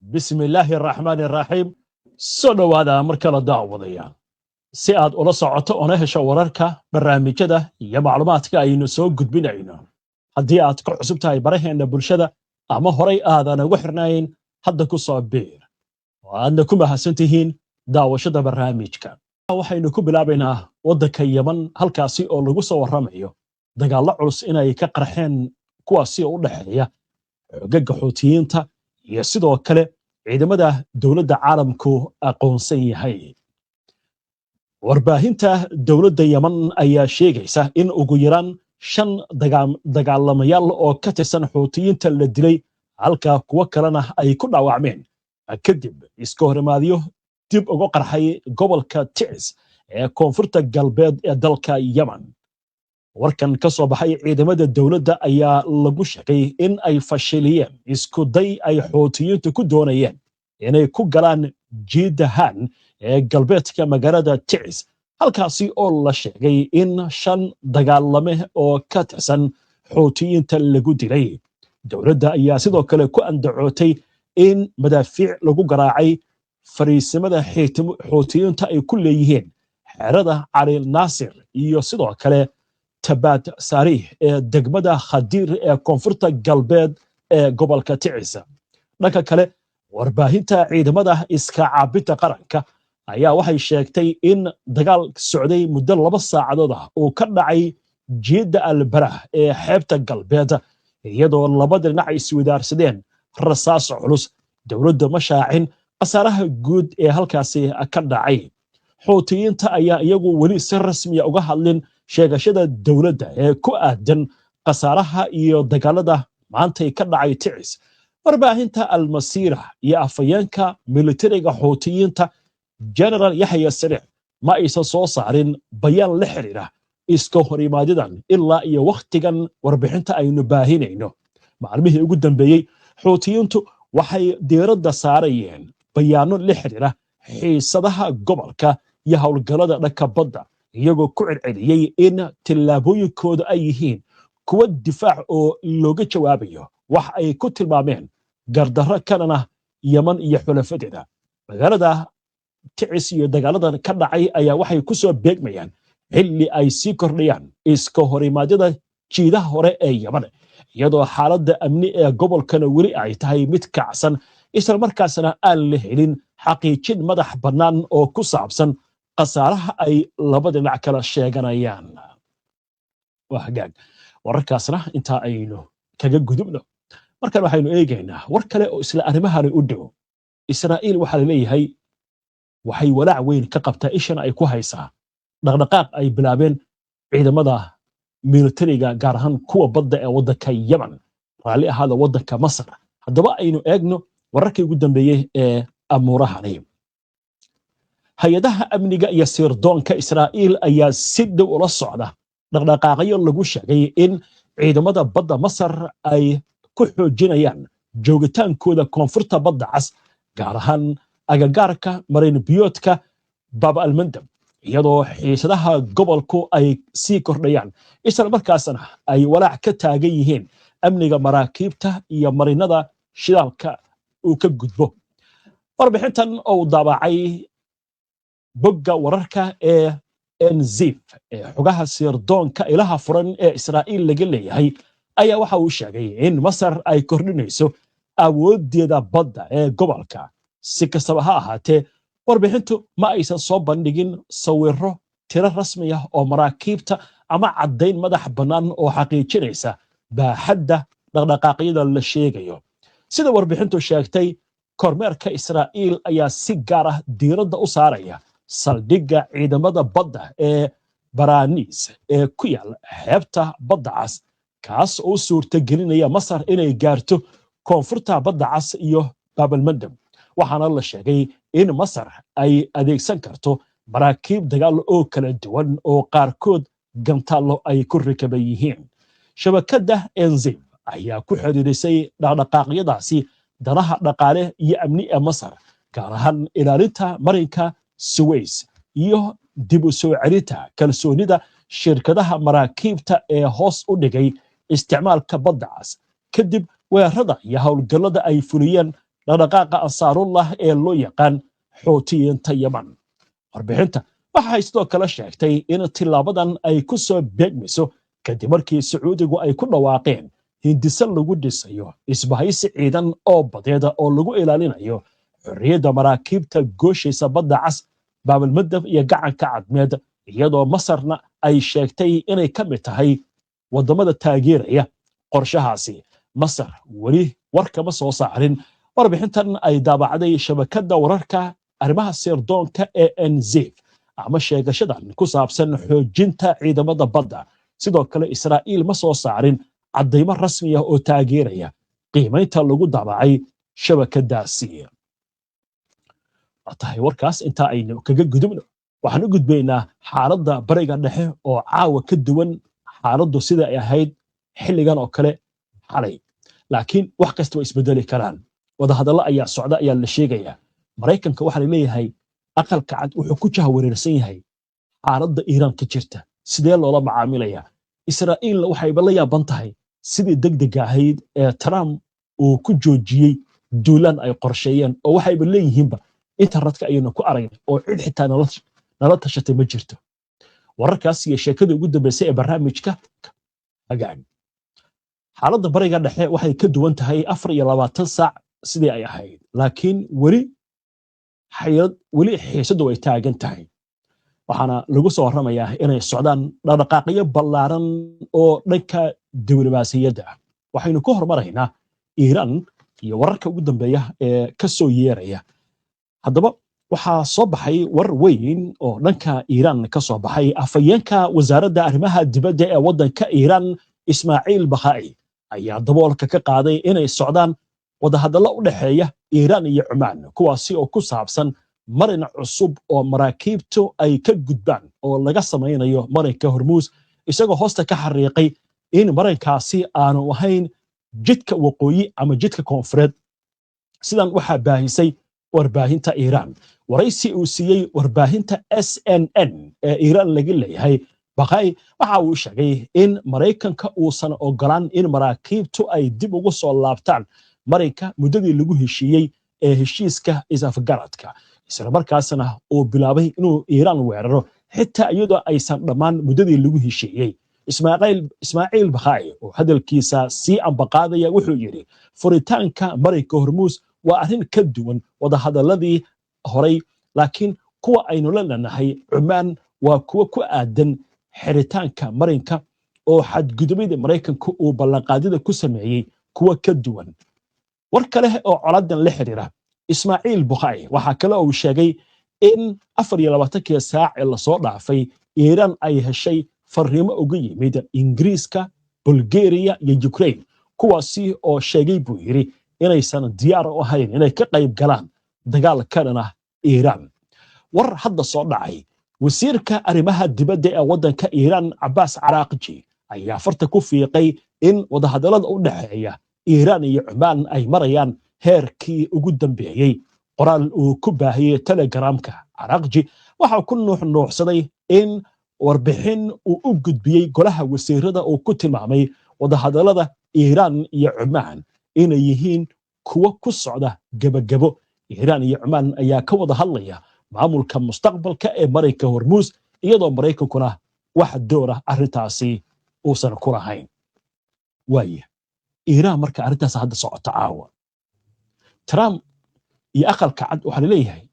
Bismillaahi araxmaani araxiim. Soo dhowaada mar kale, daawadayaal, si aad ula socoto ona hesho wararka, barnaamijyada iyo macluumaadka aynu soo gudbinayno. Haddii aad ku cusub tahay baraheenna bulshada ama horay aadan ugu xirnayn, hadda ku soo biir oo aadna ku mahadsan tihiin daawashada barnaamijka. Waxaynu ku bilaabaynaa waddanka Yeman, halkaasi oo lagu soo warramayo dagaallo culus inay ka qarxeen, kuwaasi oo u dhexeeya xoogaga Xuutiyiinta iyo sidoo kale ciidamada dowladda caalamku aqoonsan yahay. Warbaahinta dowladda Yeman ayaa sheegaysa in ugu yaraan shan dagaalamayaal oo ka tirsan Xuutiyiinta la dilay, halka kuwo kalena ay ku dhaawacmeen, kadib iska horimaadyo dib uga qarxay gobolka Ticis ee koonfurta galbeed ee dalka Yemen. Warkan ka soo baxay ciidamada dowladda ayaa lagu sheegay in ay fashiliyeen isku day ay Xuutiyiintu ku doonayeen inay ku galaan Jiidahan ee galbeedka magaalada Ticis, halkaasi oo la sheegay in shan dagaalame oo ka tirsan Xuutiyiinta lagu dilay. Dowladda ayaa sidoo kale ku andacootay in madaafiic lagu garaacay fariisimada Xuutiyiinta ay ku leeyihiin xerada Cali Naasir iyo sidoo kale Tabaad Saariih ee degmada Khadiir ee koonfurta galbeed ee gobolka Ticis. Dhanka kale, warbaahinta ciidamada iska caabinta qaranka ayaa waxay sheegtay in dagaal socday muddo 2 saacadood ah uu ka dhacay jiidda Albarah ee xeebta galbeed, iyadoo labada dhinac ay iswadaarsadeen rasaas culus. Dowladda ma shaacin khasaaraha guud ee halkaasi ka dhacay. Xuutiyiinta ayaa iyagu weli si rasmiya uga hadlin sheegashada dowladda ee ku aadan khasaaraha iyo dagaalada maantay ka dhacay Ticis. Warbaahinta Almasiira iyo afhayeenka militariga Xuutiyiinta, General Yaxya Sariic, ma aysan soo saarin bayaan la xiriira iska horimaadyadan ilaa iyo wakhtigan warbixinta aynu baahinayno. Maalmihii ugu dambeeyey, Xuutiyiintu waxay diiradda saarayeen bayaano la xiriira xiisadaha gobolka iyo howlgallada dhanka badda, iyagoo ku celceliyey in tillaabooyinkooda ay yihiin kuwo difaac oo looga jawaabayo wax ay ku tilmaameen gardarro kalena Yeman iyo xulafadeeda. Magaalada Ticis iyo dagaaladan ka dhacay ayaa waxay ku soo beegmayaan xilli ay sii kordhayaan iska horimaadyada jiidaha hore ee Yeman, iyadoo xaaladda amni ee gobolkana weli ay tahay mid kacsan, isla markaasna aan la helin xaqiijin madax bannaan oo ku saabsan khasaaraha ay laba dhinac kala sheeganayaan. Waa hagaag, wararkaasna intaa aynu kaga gudubno. Markan waxaynu eegaynaa war kale oo isla arrimahani u dhow. Israa'iil waxaa laleeyahay waxay walaac weyn ka qabtaa, ishana ay ku haysaa dhaqdhaqaaq ay bilaabeen ciidamada militariga, gaar ahaan kuwa badda ee waddanka Yemen, raalli ahaada, waddanka Masar. Haddaba aynu eegno wararkii ugu dambeeyey ee amuurahani. Hay-adaha amniga iyo sirdoonka Israa'iil ayaa si dhow ula socda dhaqdhaqaaqyo lagu sheegay in ciidamada badda Masar ay ku xoojinayaan joogitaankooda koonfurta Badda Cas, gaar ahaan agagaarka marin biyoodka Bab Almandab, iyadoo xiisadaha gobolku ay sii kordhayaan, isla markaasna ay walaac ka taagan yihiin amniga maraakiibta iyo marinada shidaalka uu ka gudbo. Warbixintan oo uu daabacay bogga wararka ee Enzif ee xogaha sirdoonka ilaha furan ee Israa'iil laga leeyahay ayaa waxa uu sheegay in Masar ay kordhinayso awooddeeda badda ee gobolka. Si kastaba ha ahaatee, warbixintu ma aysan soo bandhigin sawirro, tiro rasmi ah oo maraakiibta ama caddayn madax bannaan oo xaqiijinaysa baaxadda dhaqdhaqaaqyada la sheegayo. Sida warbixintu sheegtay, kormeerka Israa'iil ayaa si gaar ah diiradda u saaraya saldhigga ciidamada badda ee Baranis ee ku yaal xeebta Badda Cas, kaas oo u suurtagelinaya Masar inay gaarto koonfurta Badda Cas iyo Baabalmandab. Waxaana la sheegay in Masar ay adeegsan karto maraakiib dagaal oo kala duwan oo qaarkood gantaallo ay ku rakaban yihiin. Shabakadda Enzim ayaa ku xiriirisay dhaqdhaqaaqyadaasi danaha dhaqaale iyo amni ee Masar, gaar ahaan ilaalinta marinka Suways iyo dib u soo celinta kalsoonida shirkadaha maraakiibta ee hoos u dhigay isticmaalka Badda Cas kadib weerarada iyo howlgallada ay fuliyeen. Dhaqdhaqaaqa Ansaarullah ee loo yaqaan Xuutiyiinta Yeman. Warbixinta waxay sidoo kale sheegtay in tilaabadan ay ku soo beegmayso kadib markii Sacuudigu ay ku dhawaaqeen hindise lagu dhisayo isbahaysi ciidan oo badeeda oo lagu ilaalinayo xorriyadda maraakiibta gooshaysa Badda Cas, Baabalmadab iyo Gacanka Cadmeed, iyadoo Masarna ay sheegtay inay ka mid tahay waddamada taageeraya qorshahaasi. Masar weli war kama soo saarin warbixintan ay daabacday shabakadda wararka arrimaha sirdoonka ee Enzif ama sheegashadan ku saabsan xoojinta ciidamada badda. Sidoo kale Israa'iil ma soo saarin caddaymo rasmi ah oo taageeraya qiimaynta lagu daabacay shabakadaasi. Waa tahay, warkaas intaa aynu kaga gudubno, waxaan u gudbaynaa xaaladda Bariga Dhexe oo caawa ka duwan xaaladdu sida ay ahayd xilligan oo kale xalay, laakiin wax kasta way isbedeli karaan. Wadahadallo ayaa socda ayaa la sheegayaa. Maraykanka waxaa la leeyahay Aqalka Cad wuxuu ku jahwareersan yahay xaaladda Iiraan ka jirta, sidee loola macaamilaya. Israa'iilna waxayba la yaaban tahay sidii degdega ahayd ee Trump uu ku joojiyey duulaan ay qorsheeyeen, oo waxayba leeyihiinba internetka ayaynu ku aragnay oo cid xitaa nala tashatay ma jirto. Wararkaas iyo sheekadii ugu dambeysay ee barnaamijka hagaag. Xaaladda Bariga Dhexe waxay ka duwan tahay 24 saac sidii ay ahayd, laakiin weli xayrad, weli xiisaddu way taagan tahay. Waxaana lagu soo warramayaa inay socdaan dhaqdhaqaaqyo ballaaran oo dhanka diblomaasiyadda ah. Waxaynu ku hormaraynaa Iiraan iyo wararka ugu dambeeya ee ka soo yeeraya. Haddaba waxaa soo baxay war weyn oo dhanka Iiraan ka soo baxay. Afhayeenka wasaaradda arrimaha dibadda ee waddanka Iiraan, Ismaaciil Bakhaa'i, ayaa daboolka ka qaaday inay socdaan wadahadallo u dhexeeya Iiraan iyo Cumaan, kuwaasi oo ku saabsan marin cusub oo maraakiibtu ay ka gudbaan oo laga samaynayo marinka Hormuus, isagoo hoosta ka xariiqay in marinkaasi aanu ahayn jidka waqooyi ama jidka koonfureed. Sidan waxaa baahisay warbaahinta Iiraan. Waraysi uu siiyey warbaahinta SNN ee Iiraan laga leeyahay, Bakhai waxa uu sheegay in Maraykanka uusan ogolaan in maraakiibtu ay dib ugu soo laabtaan marinka muddadii lagu heshiiyey ee heshiiska is-afgaradka, isla markaasna uu bilaabay inuu Iiraan weeraro xitaa iyadoo aysan dhammaan muddadii lagu heshiiyey. Ismaaciil Bakhai oo hadalkiisa sii ambaqaadaya wuxuu yidhi: "Furitaanka marinka Hormuus waa arrin ka duwan wadahadalladii horay, laakiin kuwa aynu la leenahay Cumaan waa kuwo ku aadan xiritaanka marinka oo xadgudubada Maraykanka uu ballanqaadyada ku sameeyey kuwo ka duwan." War kale oo coladan la xiriira, Ismaaciil Bakhai waxaa kale uu sheegay in 24-kii saac ee lasoo dhaafay Iiraan ay heshay fariimo uga yimid Ingiriiska, Bulgaria iyo Ukraine, kuwaasi oo sheegay, buu yidhi, inaysan diyaar u ahayn inay ka qayb galaan dagaal ka dhan ah Iiraan. War hadda soo dhacay, wasiirka arrimaha dibadda ee waddanka Iiraan, Cabaas Caraaqji, ayaa farta ku fiiqay in wadahadallada u dhexeeya Iiraan iyo Cumaan ay marayaan heerkii ugu dambeeyey. Qoraal uu ku baahiyey Telegramka, Caraaqji waxa ku nuuxnuuxsaday in warbixin uu u gudbiyey golaha wasiirada uu ku tilmaamay wadahadallada Iiraan iyo Cumaan inay yihiin kuwo ku socda gebagebo. Iiraan iyo Cumaan ayaa ka wada hadlaya maamulka mustaqbalka ee marinka Hormuus, iyadoo Maraykankuna wax door ah arrintaasi uusan ku lahayn. Waaya, Iiraan marka arrintaas hadda socota caawa, Trump iyo Aqalka Cad waxaa laleeyahay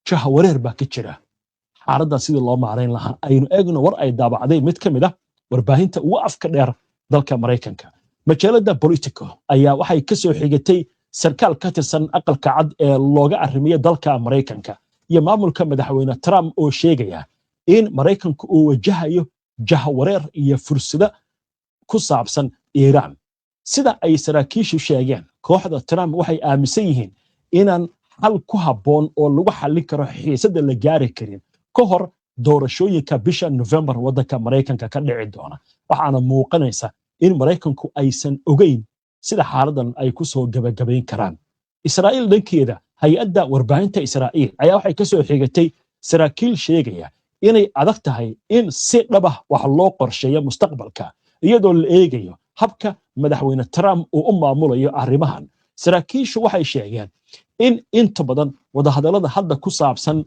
jahawareer baa ka jira xaaladdan sidii loo maarayn lahaa. Aynu eegno war ay daabacday mid ka mid ah warbaahinta ugu afka dheer dalka Maraykanka. Majaalada Politico ayaa waxay ka soo xigatay sarkaal ka tirsan Aqalka Cad ee looga arrimiyo dalka Maraykanka iyo maamulka madaxweyne Trump oo sheegaya in Maraykanku uu wajahayo jahawareer iyo fursado ku saabsan Iiraan. Sida ay saraakiishu sheegeen, kooxda Trump waxay aaminsan yihiin inaan xal ku habboon oo lagu xallin karo xiisadda la gaari karin ka hor doorashooyinka bisha Nofembar waddanka Maraykanka ka dhici doona, waxaana muuqanaysa in Maraykanku aysan ogeyn sida xaaladdan ay ku soo gebagabayn karaan. Israa'iil dhankeeda, hay-adda warbaahinta Israa'iil ayaa waxay ka soo xigatay saraakiil sheegaya inay adag tahay in si dhabah wax loo qorsheeyo mustaqbalka, iyadoo la eegayo habka madaxweyne Trump uu u maamulayo arrimahan. Saraakiishu waxay sheegeen in inta badan wadahadallada hadda ku saabsan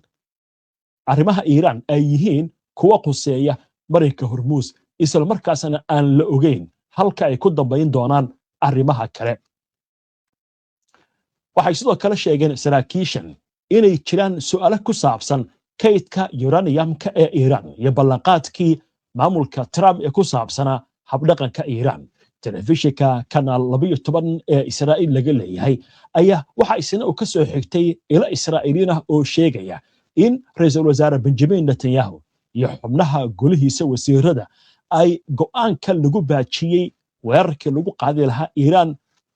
arrimaha Iiraan ay yihiin kuwa quseeya marinka Hormuus, isla markaasna aan la ogeyn halka ay ku dambayn doonaan arrimaha kale. Waxay sidoo kale sheegeen saraakiishan inay jiraan su'aalo ku saabsan kaydka yuraniyamka ee Iiraan iyo ballanqaadkii maamulka Trump ee ku saabsanaa habdhaqanka Iiraan. Telefishinka Kanaal 12 ee Israa'iil laga leeyahay ayaa waxa isna uu ka soo xigtay ilo Israa'iiliin ah oo sheegaya in Ra'iisul Wasaare Benjamin Netanyahu iyo xubnaha golihiisa wasiirada ay go'aanka lagu baajiyey weerarkii lagu qaadi lahaa Iiraan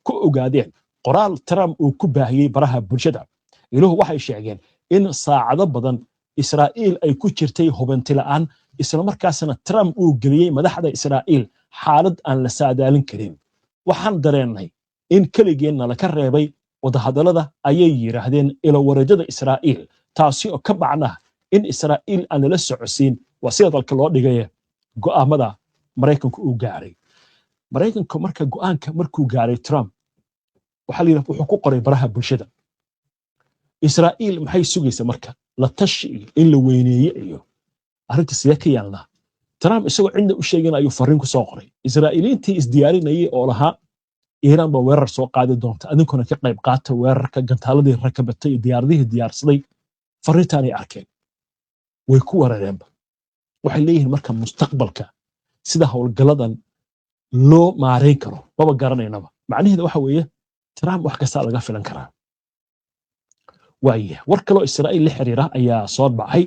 ku ogaadeen qoraal Trump uu ku baahiyey baraha bulshada. Iluhu waxay sheegeen in saacado badan Israa'iil ay ku jirtay hubanti la'aan, islamarkaasna Trump uu geliyey madaxda Israa'iil xaalad aan la saadaalin karin. "Waxaan dareennay in keligeenna laka reebay wadahadallada," ayay yidhaahdeen ilowareedyada Israa'iil, taasi oo ka macnah in Israa'iil aan lala socodsiin, waa sida dalka loo dhigaya, go'aamada Maraykanku uu gaaray. Maraykanku marka go'aanka markuu gaaray Trump, waxaa la yidhaha wuxuu ku qoray baraha bulshada. Israa'iil maxay sugaysa marka? La tashi iyo in la weyneeye iyo arrinta sidee ka yeelnaa? Trump isagoo cidna u sheegin ayuu farriin ku soo qoray. Israa'iiliintii isdiyaarinayay oo lahaa Iiraan baa weerar soo qaadi doonta, adinkuna ka qayb qaata weerarka, gantaaladii rakabatay iyo diyaaradihii diyaarsaday, farriintaanay arkeen, way ku weerareenba. Waxay leeyihiin marka mustaqbalka sida howlgalladan loo maarayn karo maba garanaynaba. Macnaheeda waxa weeye Trump wax kastaa laga filan karaa. Waaya, war kaloo Israa'iil la xiriira ayaa soo baxay.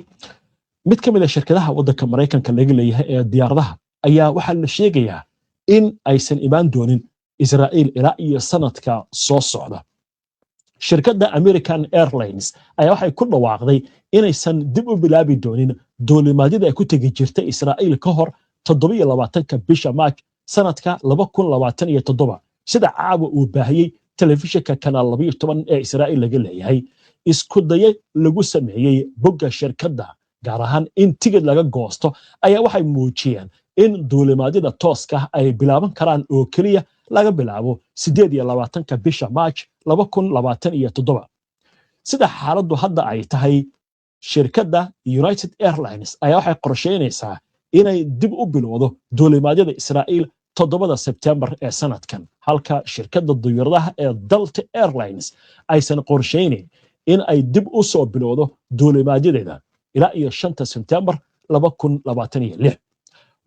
Mid ka mid a shirkadaha waddanka Maraykanka laga leeyahay ee diyaaradaha ayaa waxaa la sheegayaa in aysan imaan doonin Israa'iil ilaa iyo sanadka soo socda. Shirkadda American Airlines ayaa waxay ku dhawaaqday inaysan dib u bilaabi doonin duulimaadyada ay ku tegi jirtay Israa'iil ka hor 27-ka bisha Maaj sanadka 2027, sida caawa uu baahiyey telefishinka Kanaal 12 ee Israa'iil laga leeyahay. Isku daye lagu sameeyey bogga shirkadda, gaar ahaan in tigid laga goosto, ayaa waxay muujiyeen in duulimaadyada tooska ay bilaaban karaan oo keliya laga bilaabo 28-ka bisha Maaj 2027. Sida xaaladdu hadda ay tahay, shirkadda United Airlines ayaa waxay qorsheynaysaa inay dib u bilowdo duulimaadyada Israa'iil 7-da Sebtembar ee sanadkan, halka shirkadda diyuuradaha ee Delta Airlines aysan qorsheynayn in ay dib u soo bilowdo duulimaadyadeeda ilaa iyo 5-ta Sebtembar 2026.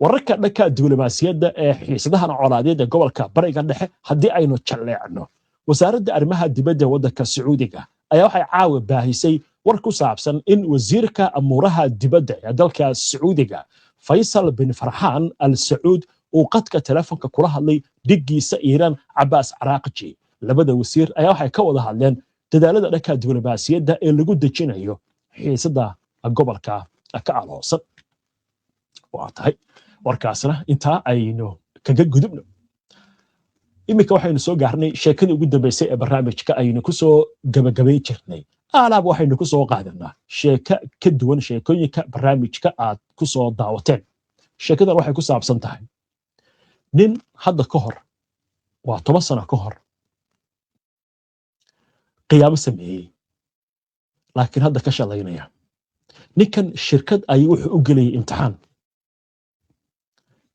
Wararka dhanka diblomaasiyadda ee xiisadahan colaadeed ee gobolka Bariga Dhexe haddii aynu jalleecno, Wasaaradda Arrimaha Dibadda waddanka Sacuudiga ayaa waxay caawa baahisay war ku saabsan in wasiirka amuuraha dibadda ee dalka Sacuudiga, Faysal bin Farxaan Al Sacuud, uu qadka telefoonka kula hadlay dhiggiisa Iiraan, Cabaas Caraaqji. Labada wasiir ayaa waxay ka wada hadleen dadaalada dhanka diblomaasiyadda ee lagu dejinayo xiisada gobolka ka aloosan. Waa tahay, warkaasna intaa aynu kaga gudubno. Iminka waxaynu soo gaarnay sheekadii ugu dambeysay ee barnaamijka aynu kusoo gabagabayn jirnay. Alaab waxaynu ku soo qaadanaa sheeko ka duwan sheekooyinka barnaamijka aad ku soo daawateen. Sheekadan waxay ku saabsan tahay nin hadda ka hor, waa 10 sano ka hor, qiyaamo sameeyey, laakiin hadda ka shalaynaya. Ninkan shirkad ayuu wuxuu u gelayay imtixaan,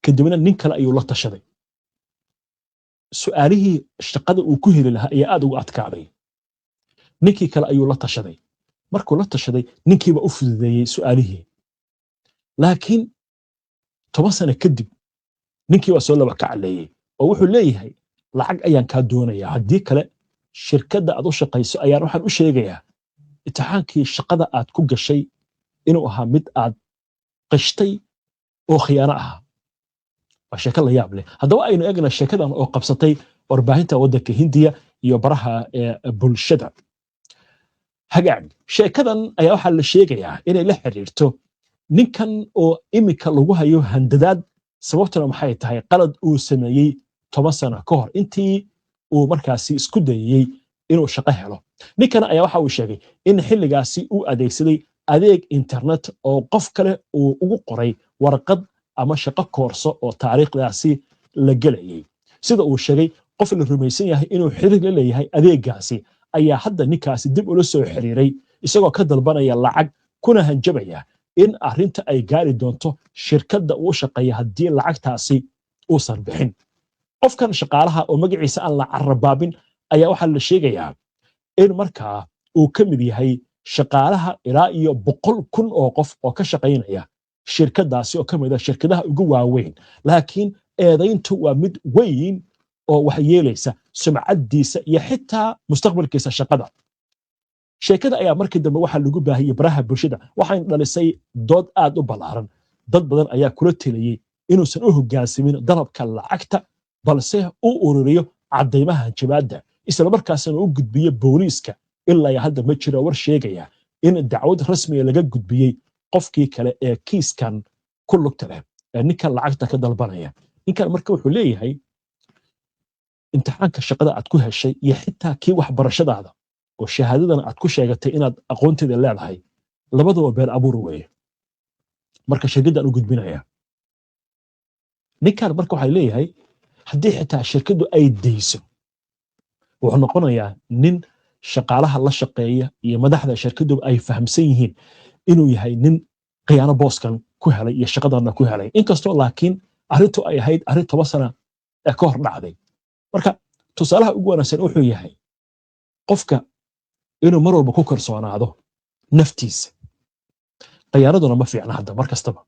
kadibna nin kale ayuu la tashaday. Su'aalihii shaqada uu ku heli lahaa ayaa aad ugu adkaaday. Ninkii kale ayuu la tashaday. Markuu la tashaday, ninkiiba u fududeeyey su'aalihii. Laakiin 10 sano kadib ninkii waa soo laba kacleeyey oo wuxuu leeyahay, "Lacag ayaan kaa doonayaa, haddii kale shirkadda aad u shaqayso ayaan waxaan u sheegayaa imtixaankii shaqada aad ku gashay inuu ahaa mid aad qishtay oo khiyaano ahaa." Waa sheeko la yaab leh. Haddaba aynu eegna sheekadan oo qabsatay warbaahinta waddanka Hindiya iyo baraha bulshada. Hagaag, sheekadan ayaa waxaa la sheegayaa inay la xiriirto ninkan oo iminka lagu hayo handadaad. Sababtuna maxay tahay? Qalad uu sameeyey 10 sano ka hor intii uu markaasi isku dayayey inuu shaqo helo. Ninkan ayaa waxa uu sheegay in xilligaasi uu adeegsaday adeeg internet oo qof kale uu ugu qoray warqad ama shaqo koorso oo taariikhdaasi la gelayay. Sida uu sheegay Qof la rumaysan yahay inuu xiriir la leeyahay adeegaasi ayaa hadda ninkaasi dib ula soo xiriiray, isagoo ka dalbanaya lacag kuna hanjabaya in arrinta ay gaari doonto shirkadda uu shaqeeya haddii lacagtaasi uusan bixin. Qofkan shaqaalaha oo magaciisa aan la carabaabin ayaa waxaa la sheegayaa in markaa uu ka mid yahay shaqaalaha ilaa iyo 100,000 oo qof oo ka shaqaynaya shirkaddaasi, oo ka mid ah shirkadaha ugu waaweyn. Laakiin eedayntu waa mid weyn oo wax yeelaysa sumcaddiisa iyo xitaa mustaqbalkiisa shaqada. Sheekada ayaa markii dambe waxaa lagu baahiyey baraha bulshada, waxayna dhalisay dood aad u ballaaran. Dad badan ayaa kula teliyey inuusan u hoggaansamin dalabka lacagta, balse u ururiyo caddaymaha hanjabaadda, islamarkaasna u gudbiyo booliiska. Ilaa iyo hadda ma jiro war sheegaya in dacwad rasmiga laga gudbiyey qofkii kale ee kiiskan ku lugta leh ee ninkan lacagta ka dalbanaya. Ninkan marka wuxuu leeyahay, imtixaanka shaqada aad ku heshay iyo xitaa kii waxbarashadaada oo shahaadadan aad ku sheegatay inaad aqoonteeda leedahay, labadaba been abuur weeye. Marka shirkaddan u gudbinaya ninkan marka waxaa leeyahay, haddii xitaa shirkaddu ay dayso, wuxuu noqonayaa nin shaqaalaha la shaqeeya iyo madaxda shirkaddu ay fahamsan yihiin inuu yahay nin khiyaano booskan ku helay iyo shaqadanna ku helay, inkastoo laakiin arrintu ay ahayd arrin 10 sana ee ka hor dhacday. Marka tusaalaha ugu wanaagsan wuxuu yahay qofka inuu mar walba ku kalsoonaado naftiisa. Khiyaanaduna ma fiicna. Hadda mar kastaba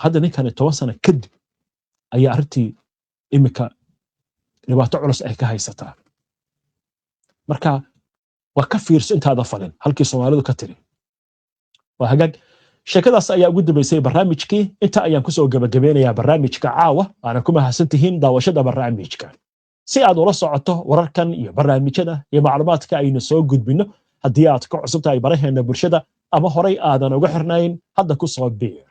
hadda ninkani 10 sano kadib ayaa arrintii imika dhibaato culus ay ka haysataa. Marka waa ka fiirso intaada falin, halkii Soomaalidu ka tiri. Waa hagaag, sheekadaas ayaa ugu dambeysay barnaamijkii. Inta ayaan kusoo gabagabeynayaa barnaamijka caawa, waana ku mahadsan tihiin daawashada barnaamijka. Si aad ula socoto wararkan iyo barnaamijyada iyo macluumaadka aynu soo gudbinno, haddii aad ka cusub tahay baraheena bulshada ama horay aadan uga xirnayn, hadda ku soo biir.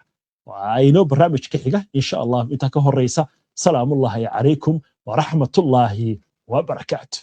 Waa inoo barnaamijka xiga, insha Allah. Inta ka horeysa, salaamullaahi calaykum waraxmatullaahi wabarakaatu.